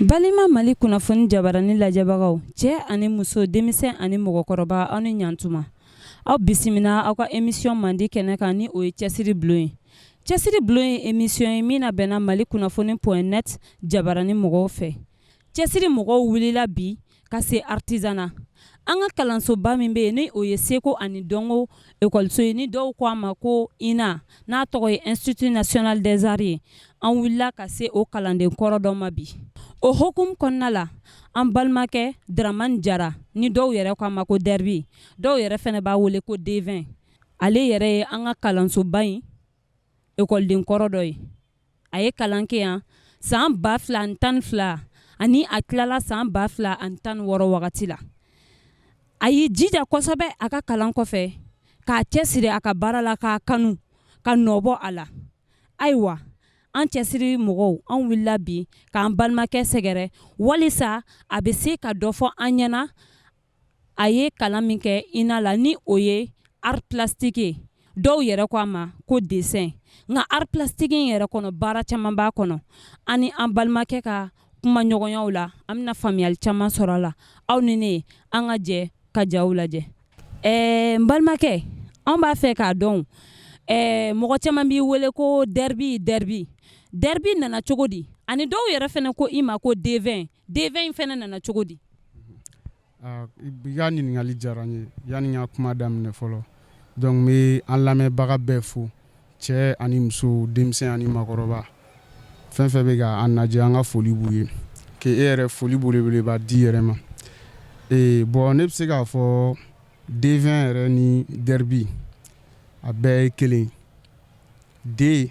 Balima Mali kunnafoni jabarani lajɛbagaw, cɛ ani muso, denmisɛn ani mɔgɔkɔrɔba, aw ni ɲantuma. Aw bisimila aw ka émission mandi kɛnɛ kan, ni o ye cɛsiri bulon ye. Cɛsiri bulon ye émission ye min labɛnna Mali kunnafoni point net jabarani mɔgɔw fɛ. Cɛsiri mɔgɔw wulila bi ka se artisanat, an ka kalansoba min bɛ yen, ni o ye seko ani dɔnko ekɔliso ye, ni dɔw ko a ma ko INA, n'a tɔgɔ ye Institut national des arts ye. An wulila ka se o kalanden kɔrɔ dɔ ma bi. O hukumu kɔnɔna la, an balimakɛ Dramani Jara, ni dɔw yɛrɛ ko a ma ko Derby, dɔw yɛrɛ fana b'a wele ko D20, ale yɛrɛ ye an ka kalansoba in ekɔliden kɔrɔ dɔ ye. A ye kalan kɛ yan san 2012 ani a tilala san 2016 wagati la. A y'i jija kosɛbɛ a ka kalan kɔfɛ, k'a cɛsiri a ka baara la, k'a kanu, ka nɔbɔ a la. Ayiwa, an cɛsiri mɔgɔw, an wulila bi k'an balimakɛ sɛgɛrɛ walisa a bɛ se ka dɔ fɔ an ɲɛna a ye kalan min kɛ INA la, ni o ye art plastique ye, dɔw yɛrɛ ko a ma ko dessin. Nka art plastique in yɛrɛ kɔnɔ, baara caman b'a kɔnɔ. Ani an balimakɛ ka kumaɲɔgɔnyaw la, an bɛna faamuyali caman sɔrɔ a la. Aw ni ne, an ka jɛ ka jaw lajɛ. N balimakɛ, an b'a fɛ k'a dɔn, mɔgɔ caman b'i wele ko Derby. Derby, Derby nana cogo di? Ani dɔw yɛrɛ fana ko i ma ko D20. D20 in fana nana cogo di? I ka ɲininkali diyara n ye. Yanni n ka kuma daminɛ fɔlɔ, donc n bɛ an lamɛnbaga bɛɛ fo, cɛ ani muso, denmisɛn ani maakɔrɔba, fɛn fɛn bɛ ka an lajɛ, an ka foli b'u ye, k'e yɛrɛ foli belebeleba di yɛrɛ ma. Ee bon, ne bɛ se k'a fɔ D20 yɛrɛ ni Derby, a bɛɛ ye kelen. D,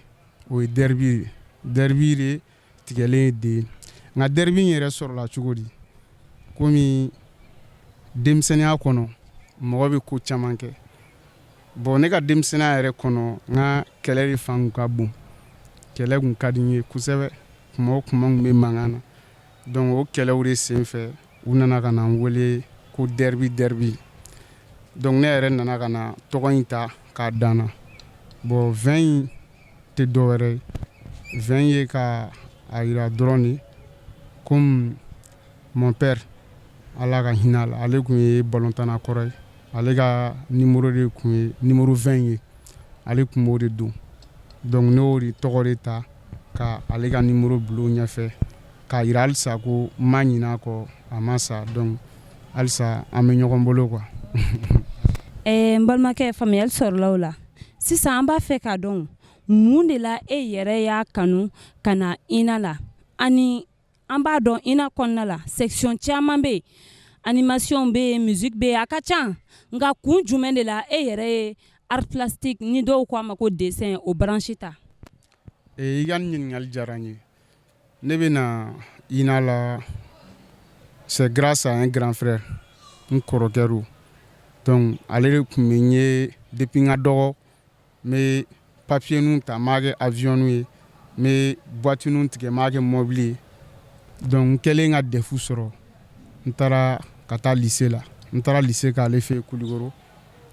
o ye Derby ye, Derby de tigɛlen ye D. Nka Derby in yɛrɛ sɔrɔla cogo di? Komi denmisɛnninya kɔnɔ, mɔgɔ bɛ ko caman kɛ. Bon, ne ka denmisɛnninya yɛrɛ kɔnɔ, n ka kɛlɛ de fan kun ka bon. Kɛlɛ kun ka di n ye kosɛbɛ. Kuma o kuma, n kun bɛ mankan na. Donc o kɛlɛw de sen fɛ, u nana ka na n wele ko Derby, Derby. Donc ne yɛrɛ nana ka na tɔgɔ in ta k'a dan na. Bon, 20 in tɛ dɔwɛrɛ ye, 20 ye ka a yira dɔrɔn de, comme mon père, Ala ka hinɛ a la, ale tun ye balontanna kɔrɔ ye, ale ka numéro de tun ye numéro 20 ye, ale tun b'o de don. Donc ne y'o de tɔgɔ de ta ka ale ka numéro bila o ɲɛfɛ, k'a yira halisa ko n ma ɲinɛ a kɔ, a ma sa. Donc halisa an bɛ ɲɔgɔn bolo quoi. N balimakɛ, faamuyali sɔrɔla o la. Sisan an b'a fɛ k'a dɔn mun de la e yɛrɛ y'a kanu ka na INA la. Ani an b'a dɔn INA kɔnɔna la, section caman bɛ yen, animation bɛ yen, musique bɛ yen, a ka ca. Nka kun jumɛn de la e yɛrɛ ye art plastique, ni dɔw ko a ma ko dessin, o branche ta? I ka nin ɲininkali diyara n ye. Ne bɛ na INA la, c'est grâce à un grand frère, n kɔrɔkɛ don. Donc ale de tun bɛ n ye depuis n ka dɔgɔ, n bɛ papier ninw ta, n b'a kɛ avion ye, n bɛ boîte ninw tigɛ, n b'a kɛ mobili ye. Donc n kɛlen ka DEF sɔrɔ, n taara ka taa lycée la. N taara lycée k'ale fɛ yen Kulikoro.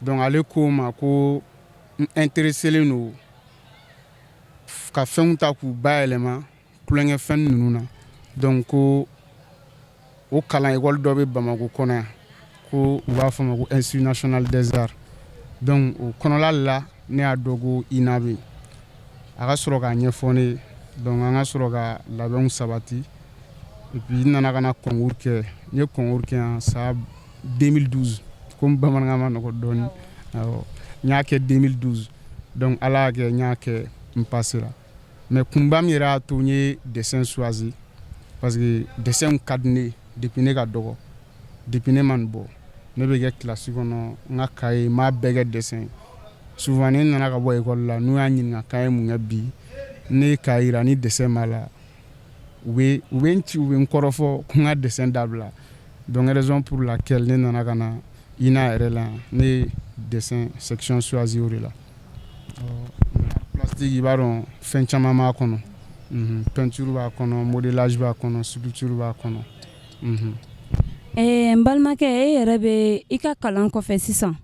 Donc ale ko n ma ko n intéressé len don ka fɛnw ta k'u bayɛlɛma tulonkɛfɛn ninnu na. Donc ko o kalan école dɔ bɛ Bamakɔ kɔnɔ yan, ko u b'a fɔ a ma ko Institut national des arts. Donc o kɔnɔla la, ne y'a dɔn ko INA bɛ yen. A ka sɔrɔ k'a ɲɛfɔ ne ye. Donc an ka sɔrɔ ka labɛnw sabati. Et puis n nana ka na concours kɛ. N ye concours kɛ yan san 2012, komi bamanankan ma nɔgɔ dɔɔnin. Awɔ, n y'a kɛ 2012. Donc Ala y'a kɛ, n y'a kɛ, n passera. Mais kunba min yɛrɛ y'a to n ye dessin choisi, parce que dessin ka di ne ye depuis ne ka dɔgɔ. Depuis ne ma nin bɔ, ne bɛ kɛ classe kɔnɔ, n ka cahier, n b'a bɛɛ kɛ dessin ye. Souvent ne nana ka bɔ école la, n'u y'a ɲininka k'an ye mun kɛ bi, ne ye cahier yira, ni dessin b'a la, u bɛ n ci, u bɛ n kɔrɔfɔ ko n ka dessin dabila. Donc raison pour laquelle ne nana ka na INA yɛrɛ la, ne ye dessin section choisi o de la. Plastique, i b'a dɔn, fɛn caman b'a kɔnɔ, peinture b'a kɔnɔ, modélage b'a kɔnɔ, sculpture b'a kɔnɔ. N balimakɛ, e yɛrɛ bɛ i ka kalan kɔfɛ sisan,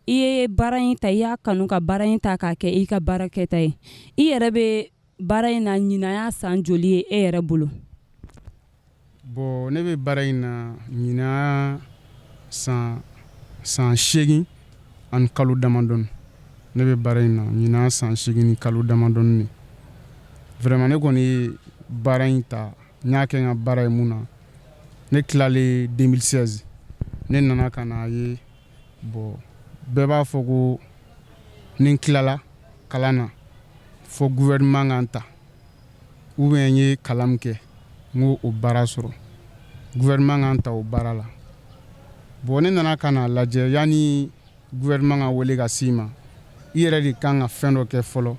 i ye baara in ta, i y'a kanu ka baara in ta k'a kɛ i ka baarakɛta ye. I yɛrɛ bɛ baara in na, ɲinan y'a san joli ye e yɛrɛ bolo? Bon, ne bɛ baara in na ɲinan san 8 ani kalo damadɔni. Ne bɛ baara in na ɲinan san 8 ni kalo damadɔni de. Vraiment, ne kɔni ye baara in ta, n y'a kɛ n ka baara ye. Mun na? Ne tilalen 2016, ne nana ka na ye, bon, bɛɛ b'a fɔ ko ni n tilala kalan na, fo gouvernement ka n ta, ou bien n ye kalan min kɛ, n k'o o baara sɔrɔ, gouvernement ka n ta o baara la. Bon, ne nana ka na lajɛ, yanni gouvernement ka wele ka s'i ma, i yɛrɛ de kan ka fɛn dɔ kɛ fɔlɔ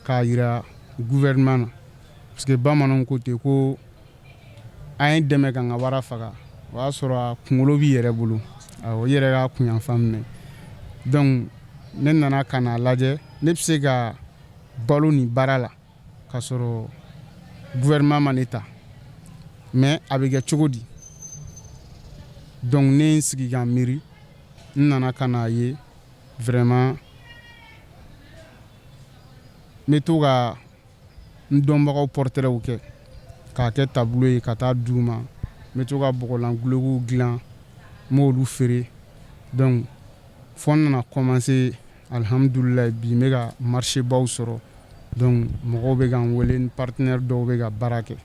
k'a yira gouvernement na, parce que bamananw ko ten ko an ye dɛmɛ ka n ka wara faga, o y'a sɔrɔ a kunkolo b'i yɛrɛ bolo. Awɔ, i yɛrɛ ka kunyanfan minɛ. Donc ne nana ka na lajɛ, ne bɛ se ka balo nin baara la k'a sɔrɔ gouvernement ma ne ta, mais a bɛ kɛ cogo di? Donc ne ye n sigi ka miiri, n nana ka n'a ye, vraiment, n bɛ to ka n dɔnbagaw portraitw kɛ k'a kɛ tableau ye ka taa d'u ma. N bɛ to ka bɔgɔlan gulokiw dilan, n b'olu feere. Donc fo n nana commencer, alihamudulilayi, bi n bɛ ka marché baw sɔrɔ. Donc mɔgɔw bɛ ka n wele, ni partenaire dɔw bɛ ka baara kɛ.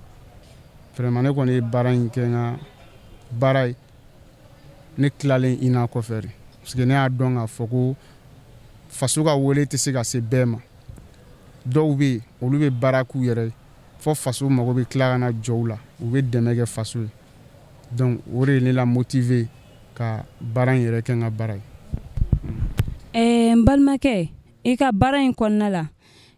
Vraiment, ne kɔni ye baara in kɛ n ka baara ye ne tilalen INA kɔfɛ de, parce que ne y'a dɔn k'a fɔ ko faso ka wele tɛ se ka se bɛɛ ma. Dɔw bɛ yen, olu bɛ baara k'u yɛrɛ ye, fo faso mago bɛ tila ka na jɔ u la, u bɛ dɛmɛ kɛ faso ye. Donc o de ye ne la motiver ka baara in yɛrɛ kɛ n ka baara ye. N balimakɛ, i ka baara in kɔnɔna la,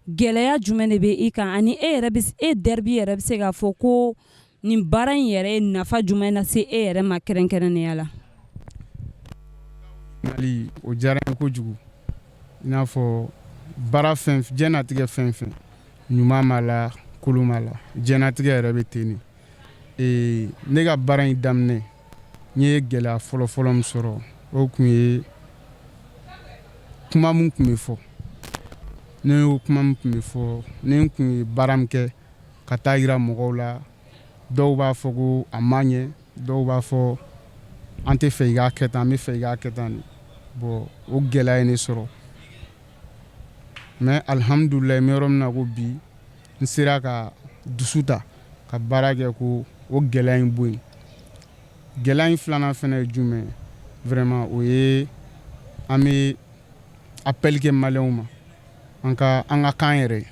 gɛlɛya jumɛn de bɛ i kan, ani e yɛrɛ bɛ e Derby yɛrɛ bɛ se k'a fɔ ko nin baara in yɛrɛ ye nafa jumɛn lase e yɛrɛ ma kɛrɛnkɛrɛnnenya la? Mali, o diyara n ye kojugu. I n'a fɔ baara fɛn, diɲɛnatigɛ fɛn fɛn, ɲuman b'a la, kolon b'a la, diɲɛnatigɛ yɛrɛ bɛ ten de. Ne ka baara in daminɛ, n ye gɛlɛya fɔlɔ-fɔlɔ min sɔrɔ, o tun ye kuma min tun bɛ fɔ. Ne y'o kuma min tun bɛ fɔ, ni n tun ye baara min kɛ ka taa yira mɔgɔw la, dɔw b'a fɔ ko a ma ɲɛ, dɔw b'a fɔ an tɛ fɛ i k'a kɛ tan, an bɛ fɛ i k'a kɛ tan de. Bon, o gɛlɛya ye ne sɔrɔ, mais alihamudulilayi, n bɛ yɔrɔ min na ko bi, n sera ka dusu ta ka baara kɛ ko o gɛlɛya in bɔ yen. Gɛlɛya in filanan fana ye jumɛn ye? Vraiment, o ye an bɛ appel kɛ maliyɛnw ma, an ka kan yɛrɛ ye,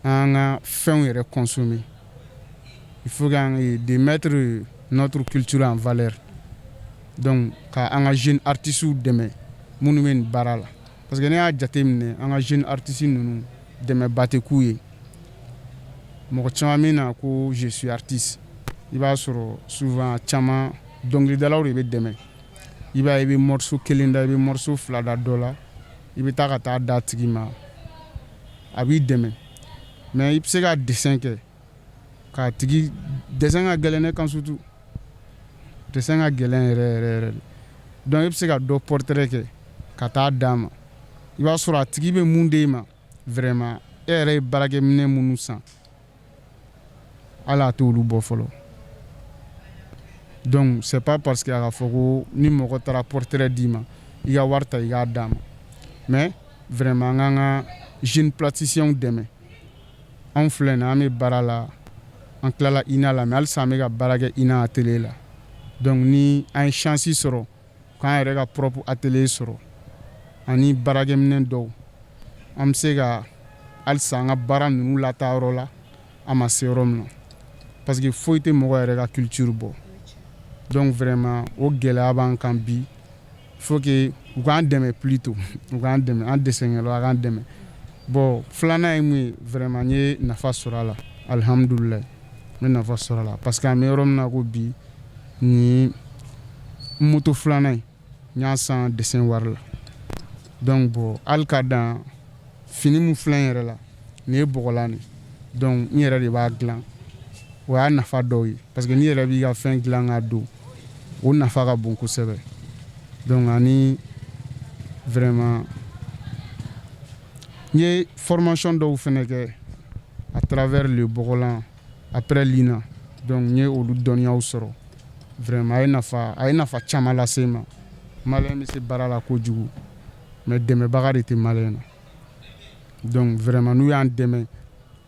an ka fɛnw yɛrɛ consommer. Il faut que de mettre notre culture en valeur. Donc ka an ka jeunes artistes dɛmɛ minnu bɛ nin baara la, parce que ne y'a jateminɛ, an ka jeunes artistes ninnu, dɛmɛba tɛ k'u ye. Mɔgɔ caman bɛ na ko je suis artiste, i b'a sɔrɔ souvent caman dɔnkilidalaw de bɛ dɛmɛ. I b'a ye, i bɛ morceau kelen da, i bɛ morceau fila da dɔ la, i bɛ taa ka taa d'a tigi ma, a b'i dɛmɛ. Mais i bɛ se ka dessin kɛ k'a tigi, dessin ka gɛlɛn ne kan, surtout dessin ka gɛlɛn yɛrɛ yɛrɛ yɛrɛ de. Donc i bɛ se ka dɔ portrait kɛ ka taa d'a ma, i b'a sɔrɔ a tigi bɛ mun d'e ma, vraiment, e yɛrɛ ye baarakɛminɛ minnu san, hali a t'olu bɔ fɔlɔ. Donc c'est pas parce que a ka fɔ ko ni mɔgɔ taara portrait d'i ma, i ka wari ta i k'a d'a ma. Mais vraiment, an k'an ka jeunes plasticiens dɛmɛ. Anw filɛ nin ye, an bɛ baara la, an tilala INA la, mais halisa an bɛ ka baara kɛ INA atelier la. Donc ni an ye chance sɔrɔ k'an yɛrɛ ka propre atelier sɔrɔ ani baarakɛminɛn dɔw, an bɛ se ka halisa an ka baara ninnu lataa yɔrɔ la an ma se yɔrɔ min na, parce que foyi tɛ mɔgɔ yɛrɛ ka culture bɔ. Donc vraiment, o gɛlɛya b'an kan bi. Faut que u k'an dɛmɛ, plutôt u k'an dɛmɛ, an dɛsɛnkɛlaw, a k'an dɛmɛ. Bon, filanan ye mun ye? Vraiment, n ye nafa sɔrɔ a la, alihamudulilayi, n bɛ nafa sɔrɔ a la, parce que an bɛ yɔrɔ min na ko bi, nin moto filanan in, n y'a san dessin wari la. Donc bon, hali ka dan fini min filɛ n yɛrɛ la, nin ye bɔgɔlan de. Donc n yɛrɛ de b'a dilan, o y'a nafa dɔw ye, parce que n'i yɛrɛ b'i ka fɛn dilan ka don, o nafa ka bon kosɛbɛ. Donc ani vraiment, n ye formation dɔw fɛnɛ kɛ à travers le bɔgɔlan après l'INA. Donc n ye olu dɔnniyaw sɔrɔ. Vraiment, a ye nafa caman lase n ma. Malien bɛ se baara la kojugu, mais dɛmɛbaga de tɛ malien na. Donc vraiment, n'u y'an dɛmɛ,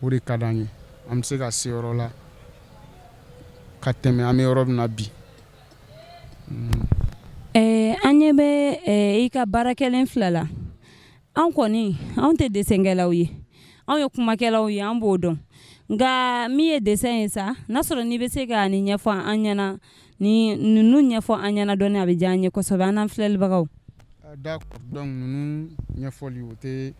o de ka d'an ye. An bɛ se ka se yɔrɔ la ka tɛmɛ an bɛ yɔrɔ min na bi. An ɲɛ bɛ i ka baara kɛlen fila la. An kɔni, anw tɛ dessin-kɛlaw ye, anw ye kumakɛlaw ye, an b'o dɔn. Nka min ye dessin ye sa, n'a sɔrɔ n'i bɛ se ka nin ɲɛfɔ an ɲɛna, ni ninnu ɲɛfɔ an ɲɛna dɔɔni, a bɛ diya an ye kosɛbɛ, an n'an filɛlibagaw. D'accord. Donc ninnu ɲɛfɔli, o tɛ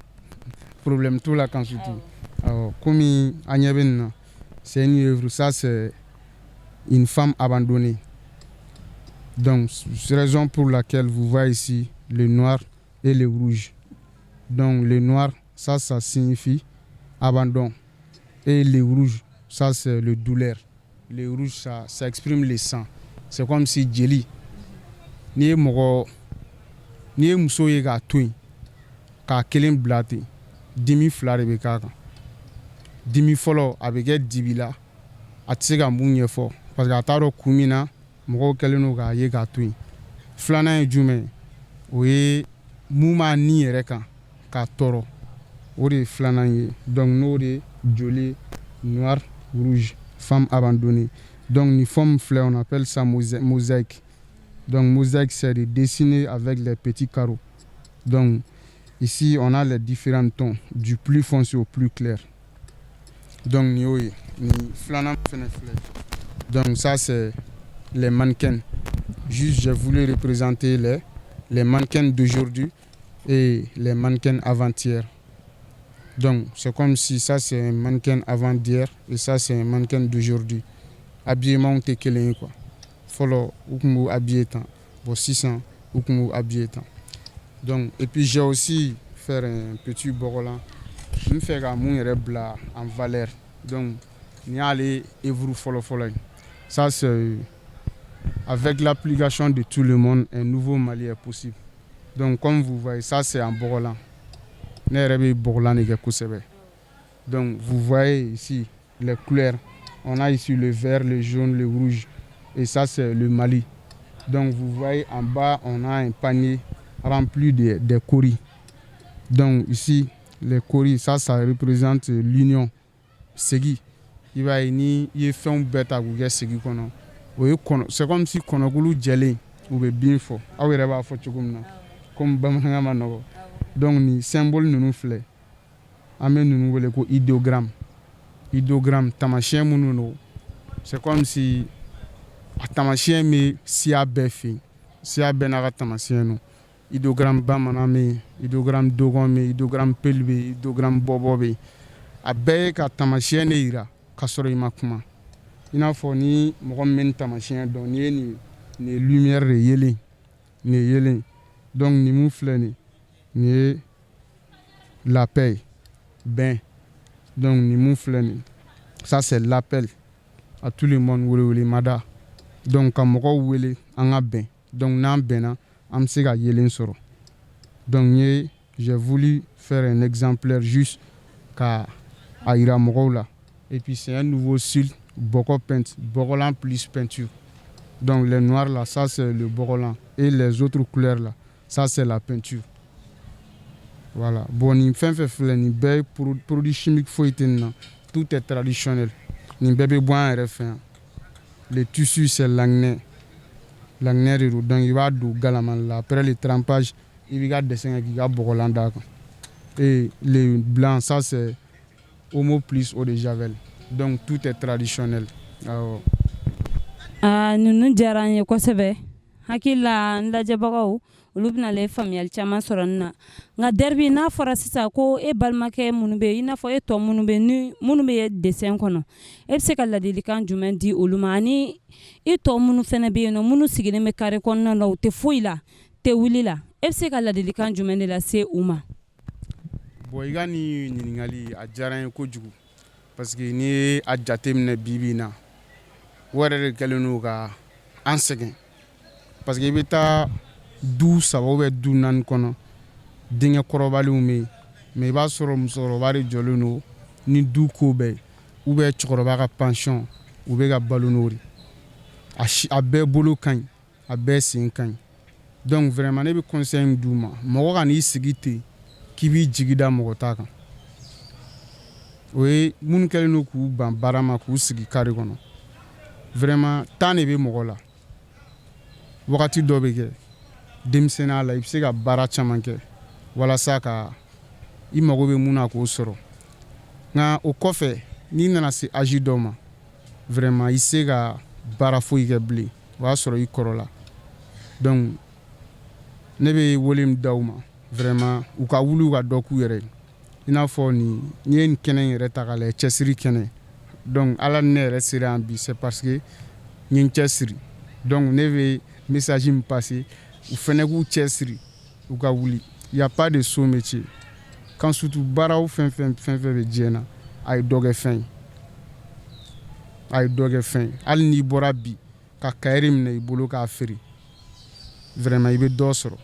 problème t'o la kan surtout. Awɔ, komi an ɲɛ bɛ nin na, c'est une œuvre, ça c'est une femme abandonnée. Donc c'est raison pour laquelle vous voyez ici le noir et le rouge. Donc le noir, ça signifie abandon, et le rouge, ça c'est le douleur. Le rouge, ça exprime le sang. C'est comme si jeli, n'i ye mɔgɔ, n'i ye muso ye k'a to yen, k'a kelen bila ten, dimi fila de bɛ k'a kan. Dimi fɔlɔ, a bɛ kɛ dibi la, a tɛ se ka mun ɲɛfɔ parce que a t'a dɔn kun min na mɔgɔw kɛlen don k'a ye k'a to yen. Filanan ye jumɛn ye? O ye mun b'a ni yɛrɛ kan k'a tɔɔrɔ, o de ye filanan ye. Donc n'o de ye joli, noir, rouge, femme abandonnée. Donc nin forme filɛ, on appelle ça mosaïque. Donc mosaïque, c'est de dessiner avec les petits carreaux. Donc ici, on a les différents tons, du plus foncé au plus clair. Donc nin y'o ye. Nin filanan fɛnɛ filɛ, donc ça c'est les mannequins. Juste, j'ai voulu représenter les mannequins d'aujourd'hui et les mannequins avant-hier. Donc c'est comme si ça c'est un mannequin avant-hier et ça c'est un mannequin d'aujourd'hui. Habillement tɛ kelen ye quoi. Fɔlɔ, u tun b'u habiller tan, bon, sisan u tun b'u habiller tan. Donc et puis j'ai aussi faire un petit bɔgɔlan n fɛ ka mun yɛrɛ bila en valeur. Donc nin y'ale œuvre fɔlɔ fɔlɔ ye. Ça c'est avec l'application de tout le monde, un nouveau Mali est possible. Donc comme vous voyez, ça c'est en bɔgɔlan. Ne yɛrɛ bɛ bɔgɔlan de kɛ kosɛbɛ. Donc vous voyez ici les couleurs. On a ici le vert, le jaune, le rouge, et ça c'est le Mali. Donc vous voyez en bas, on a un panier rempli de des coris. Donc ici, les coris, ça représente l'union. Segi, i b'a ye, ni i ye fɛnw bɛɛ ta k'u kɛ segi kɔnɔ, o ye kɔnɔ, c'est comme si kɔnɔkulu jɛlen, u bɛ bin fɔ. Aw yɛrɛ b'a fɔ cogo min na, komi bamanankan ma nɔgɔ. Donc nin symbole ninnu filɛ, an bɛ ninnu wele ko idéogramme. Idéogramme, taamasiyɛn minnu don, c'est comme si a taamasiyɛn bɛ siya bɛɛ fɛ yen, siya bɛɛ n'a ka taamasiyɛn don. Idéogramme bamanan bɛ yen, idéogramme dogon bɛ yen, idéogramme peul bɛ yen, idéogramme bɔbɔ bɛ yen. A bɛɛ ye ka taamasiyɛn de yira ka sɔrɔ i ma kuma. I n'a fɔ ni mɔgɔ min bɛ nin taamasiyɛn dɔn, n'i ye nin, nin ye lumière de, yelen, nin ye yelen. Donc nin mun filɛ nin, nin ye la paix, bɛn. Donc nin mun filɛ nin, ça c'est l'appel à tout le monde, welewelemada. Donc ka mɔgɔw wele an ka bɛn. Donc n'an bɛnna, an bɛ se ka yelen sɔrɔ. Donc n ye, j'ai voulu faire un exemplaire juste ka a yira mɔgɔw la. Et puis c'est un nouveau style, bɔgɔ peinte, bɔgɔlan plus peinture. Donc les noirs là, ça c'est le bɔgɔlan, et les autres couleurs là, ça c'est la peinture. Voilà. Bon, nin fɛn fɛn filɛ nin bɛɛ ye produit chimique, foyi tɛ nin na, tout est traditionnel. Nin bɛɛ bɛ bɔ an yɛrɛ fɛ yan. Le tissu, c'est laginɛ, laginɛ de don. Donc i b'a don galama la, après le trempage, i b'i ka dessin kɛ k'i ka bɔgɔlan d'a kan. Et le blanc, ça c'est Omo plus eau de javel. Donc tout est traditionnel, awɔ. Aa, ninnu diyara an ye kosɛbɛ. Hakili la, n lajɛbagaw, olu bɛna le faamuyali caman sɔrɔ nin na. Nka Derby, n'a fɔra sisan ko e balimakɛ minnu bɛ, i n'a fɔ e tɔ minnu bɛ, ni minnu bɛ dessin kɔnɔ, e bɛ se ka ladilikan jumɛn di olu ma, ani i tɔ minnu fana bɛ yen nɔ, minnu sigilen bɛ carré kɔnɔna na, u tɛ foyi la, tɛ wuli la, e bɛ se ka ladilikan jumɛn de lase u ma? Bon, i ka nin ɲininkali, a diyara n ye kojugu, parce que n'i ye a jateminɛ, bi bi in na, o yɛrɛ de kɛlen don ka an sɛgɛn, parce que i bɛ taa du saba ou bien du naani kɔnɔ, denkɛ kɔrɔbalenw bɛ yen, mais i b'a sɔrɔ musokɔrɔba de jɔlen don ni du ko bɛɛ ye, ou bien cɛkɔrɔba ka pension. U bɛ ka balo n'o de. A bɛɛ bolo ka ɲi, a bɛɛ sen ka ɲi. Donc vraiment, ne bɛ conseil min d'u ma, mɔgɔ ka n'i sigi ten k'i b'i jigi da mɔgɔ ta kan, o ye minnu kɛlen don k'u ban baara ma, k'u sigi carré kɔnɔ. Vraiment, temps de bɛ mɔgɔ la. Wagati dɔ bɛ kɛ denmisɛnninya la, i bɛ se ka baara caman kɛ walasa ka i mago bɛ mun na k'o sɔrɔ. Nka o kɔfɛ, n'i nana se âge dɔ ma, vraiment, i se ka baara foyi kɛ bilen, o y'a sɔrɔ i kɔrɔla. Donc ne bɛ wele min da u ma, vraiment, u ka wuli, u ka dɔ k'u yɛrɛ ye. I n'a fɔ nin, n'i ye nin kɛnɛ in yɛrɛ ta k'a lajɛ, cɛsiri kɛnɛ. Donc Ala ni ne yɛrɛ sera yan bi, c'est parce que n ye n cɛsiri. Donc ne bɛ message min passer, u fɛnɛ k'u cɛsiri, u ka wuli. Il y a pas de sot métier. Quand surtout baaraw fɛn fɛn fɛn fɛn bɛ diɲɛ na, a ye dɔ kɛ fɛn ye, a ye dɔ kɛ fɛn ye. Hali n'i bɔra bi ka cahier minɛ i bolo k'a feere, vraiment, i bɛ dɔ sɔrɔ,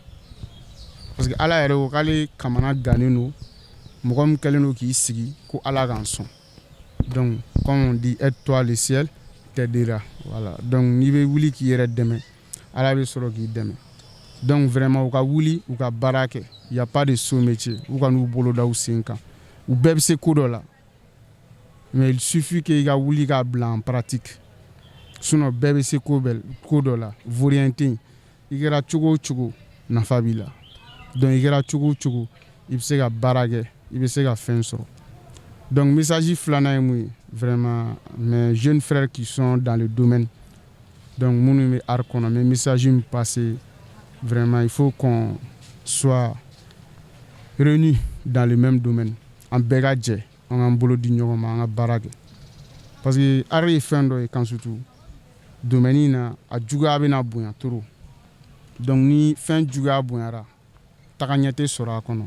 parce que Ala yɛrɛ ko k'ale kamana gannen don mɔgɔ min kɛlen don k'i sigi ko Ala k'an sɔn. Donc comme on dit, aide-toi, le ciel t'aidera. Voilà. Donc n'i bɛ wuli k'i yɛrɛ dɛmɛ, Ala bɛ sɔrɔ k'i dɛmɛ. Donc vraiment, u ka wuli, u ka baara kɛ. Il y a pas de sot métier. U ka n'u bolo da u sen kan, u bɛɛ bɛ se ko dɔ la, mais il suffit que i ka wuli k'a bila en pratique. Sinon bɛɛ bɛ se ko bɛɛ ko dɔ la. Vaurien tɛ yen. I kɛra cogo o cogo, nafa b'i la. Donc i kɛra cogo o cogo, i bɛ se ka baara kɛ, i bɛ se ka fɛn sɔrɔ. Donc message filanan ye mun ye? Vraiment, mes jeunes frères qui sont dans le domaine, donc minnu bɛ art kɔnɔ, n bɛ message min passer, vraiment, il faut qu'on soit réunis dans le même domaine. An bɛɛ ka jɛ, an k'an bolo di ɲɔgɔn ma, an ka baara kɛ, parce que art ye fɛn dɔ ye kan, surtout domaine in na, a juguya bɛna bonya trop. Donc ni fɛn juguya bonyara, tagaɲɛ tɛ sɔrɔ a kɔnɔ.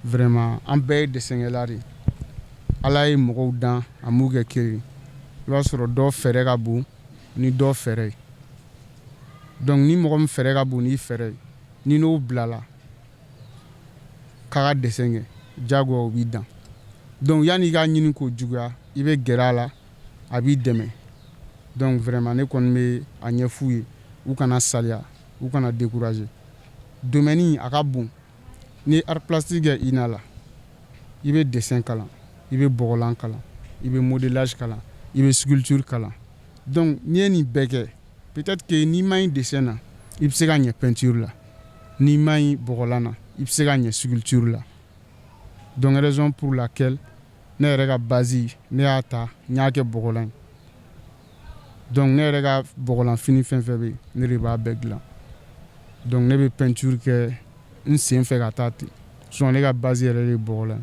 Vraiment, an bɛɛ ye dɛsɛnkɛla de ye. Ala ye mɔgɔw dan, a m'u kɛ kelen. I b'a sɔrɔ dɔ fɛɛrɛ ka bon ni dɔ fɛɛrɛ ye. Donc ni mɔgɔ min fɛɛrɛ ka bon n'i fɛɛrɛ ye, ni n'o bilala k'a ka dessin kɛ, diyagoya o b'i dan. Donc yanni i k'a ɲini k'o juguya, i bɛ gɛrɛ a la, a b'i dɛmɛ. Donc vraiment, ne kɔni bɛ a ɲɛf'u ye, u kana saliya, u kana décourager. Domaine a ka bon. N'i ye art plastique kɛ INA la, i bɛ dessin kalan, i bɛ bɔgɔlan kalan, i bɛ modélage kalan, i bɛ sculpture kalan. Donc n'i ye nin bɛɛ kɛ, peut-être que n'i ma ɲi dessin na, i bɛ se ka ɲɛ peinture la. N'i ma ɲi bɔgɔlan na, i bɛ se ka ɲɛ sculpture la. Donc raison pour laquelle ne yɛrɛ ka base, ne y'a ta, n y'a kɛ bɔgɔlan ye. Donc ne yɛrɛ ka bɔgɔlan fini fɛn fɛn bɛ yen, ne de b'a bɛɛ dilan. Donc ne bɛ peinture kɛ n sen fɛ ka taa ten. Sinon ne ka base yɛrɛ de ye bɔgɔlan ye.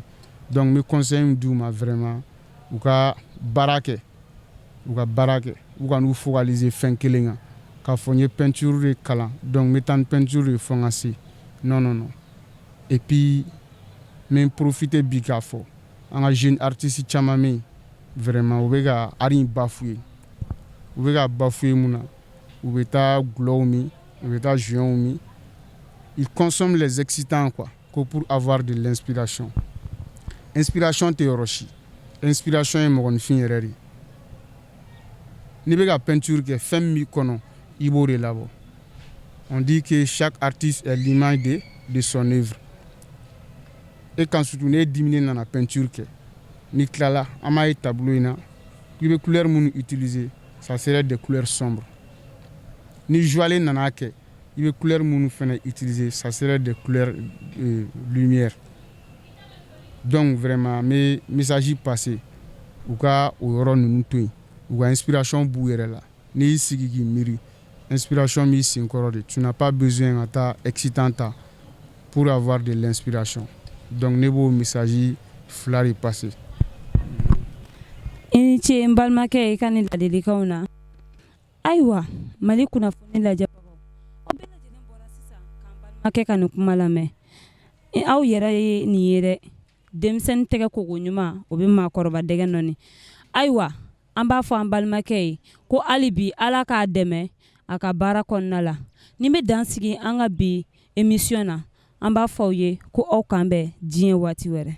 Donc n bɛ conseil min d'u ma, vraiment, u ka baara kɛ, u ka baara kɛ, u ka n'u focaliser fɛn kelen kan k'a fɔ n ye peinture de kalan, donc n bɛ taa ni peinture de ye fo n ka se. Non, non, non. Et puis n bɛ profiter bi k'a fɔ an ka jeune artiste caman bɛ yen, vraiment, u bɛ ka art in bafouer. U bɛ ka bafouer mun na? U bɛ taa gulɔw min, u bɛ taa jointw min, ils consomment les excitants quoi, ko pour avoir de l'inspiration. Inspiration tɛ yɔrɔ si. Inspiration ye mɔgɔninfin yɛrɛ de ye. N'i bɛ ka peinture kɛ, fɛn min b'i kɔnɔ, i b'o de labɔ. On dit que chaque artiste est l'image de son œuvre. E kan, surtout n'e diminen nana peinture kɛ, n'i tilala, an b'a ye tableau in na, i bɛ couleur minnu utiliser, ça serait des couleurs sombres. Ni joie nana kɛ, i bɛ couleur minnu fɛnɛ utiliser, ça serait des couleurs lumière. Donc vraiment, n bɛ message passer, u ka o yɔrɔ ninnu to yen, u ka inspiration b'u yɛrɛ la. N'i y'i sigi k'i miiri, inspiration b'i senkɔrɔ de. Tu n'as pas besoin ka taa excitant ta pour avoir de l'inspiration. Donc ne b'o message fila de passer. I ni ce, n balimakɛ, i ka nin ladilikanw na. Ayiwa, Mali kunnafoni lajɛbagaw, aw bɛɛ lajɛlen bɔra sisan k'an balimakɛ ka nin kuma lamɛn. Aw yɛrɛ ye nin ye dɛ, denmisɛnnin tɛgɛ koko ɲuman, o bɛ maakɔrɔba dɛgɛ nɔni. Ayiwa, an b'a fɔ an balimakɛ ye ko hali bi Ala k'a dɛmɛ a ka baara kɔnɔna la. Ni bɛ dan sigi an ka bi émission na, an b'a fɔ aw ye ko aw kan bɛn diɲɛ waati wɛrɛ.